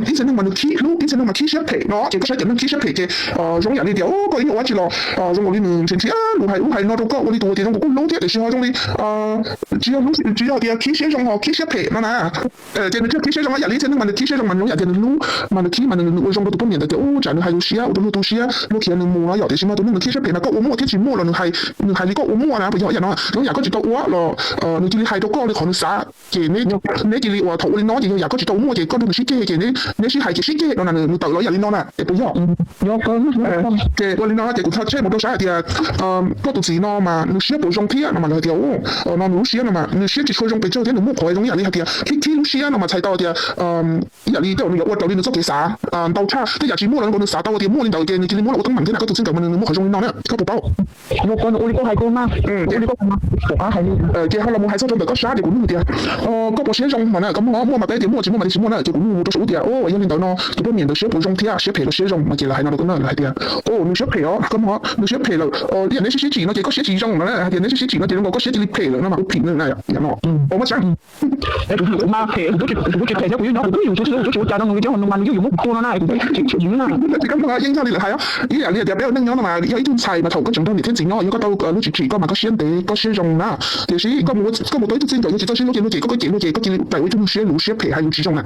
Ib txhia neeg mas nws khib hlub, ib txhia neeg mas khib siab phem no ces koj saib cov neeg khib siab phem ces zoo yam li tias koj ib nyuag ua dab tsi los zoo nkaus li nws nrhiav nrhiav lus hais ub hais no rau koj ua li tus tias zoo nkaus kuj hlub thiab tiam sis ho zoo li tsis yog, tsis yog tias khib siab zoo ho khib siab phem no na. Ces nws tsis yog khib siab zoo ib yam li ib txhia neeg mas nws khib siab zoo mas zoo yam tias nws hlub mas nws khib mas nws ua zoo rau tus poj niam ntawd tias ub tsam nws hais lus siab ua rau luag tu siab, luag khiav nws mus no yom, tiam sis mas tus neeg nws khib siab phem mas koj ua muaj thiab tsis muaj los nws hais, nws hais li koj ua muaj na, puas yog yam no? Zoo yam koj tsis tau ua los nws cia li hais rau koj li qhov nws xav ces neb cia li ua thaum ua li no ces yog yam koj tsis tau ua muaj ces koj nrog nws sib ceg ces neb sib hais ces sib ceg no na, nws tawm los yam li no na ces puas yog? Ces ua li no ces kuv tsheb mus rau sab hais tias koj tus txiv no mas nws siab puas zoo thiab no mas lawv hais tias no nws lub siab no mas nws siab tsis tshua zoo pes tsawg thiab nws muaj qhov zoo ib yam li hais tias khib khib lub siab no mas txhais tau tias ib yam li tej zaum nws yuav ua raws li nws txoj kev xav ntau tshaj, tej yam tsis muaj los nkaus nws xav tau tias muaj li ntawd ces nws cia li muab los ua teeb meem thiab na, koj tus txij nkawm mas nws muaj qhov zoo li no na, koj puas paub? Ces ho los mus hais txog rau ntawm koj sab ces kuv nug tias koj puas siab zoo no na, koj muaj muaj mas peb tias muaj, tsis muaj mas tias tsis muaj na, ces kuv nug mus rau saum ub tias o yog li ntawd no tus poj niam ntawd siab puas zoo thiab siab phem los siab zoo no ces lawv hais no rau koj na, lawv hais tias o nws siab phem os, koj muaj nws siab phem lawm, ib yam neb sib sib tsim no ces koj siab tsis zoo no na, hais tias neb sib sib tsim no ces zoo nkaus koj siab cia li phem lawm no mas ua phim na, yam no, o muaj tseeb. Kuv mas phem, kuv twb tsis phem thiab kuv yeej nyob kuv twb yus tsis tsis ua cas rau nws li thiab nws mas nws yeej yuav muab kuv tua no na, kuv tsis chim na. Tsis koj muaj yeej yog li lawv hais, ib yam li tias peb ua neej nyob no mas yog ib tug ntxhais mas thaum koj tseem nrog niam thiab txiv nyob yog koj tau luag tsis tsim koj mas koj siab ntev koj siab zoo na, tiam sis koj mus tau ib tug txij nkawm yog tsis txawj sib hlub ces luag ces koj kev luag ces koj cia li tawm ua ib tug neeg siab luv siab phem hais lus tsis zoo na.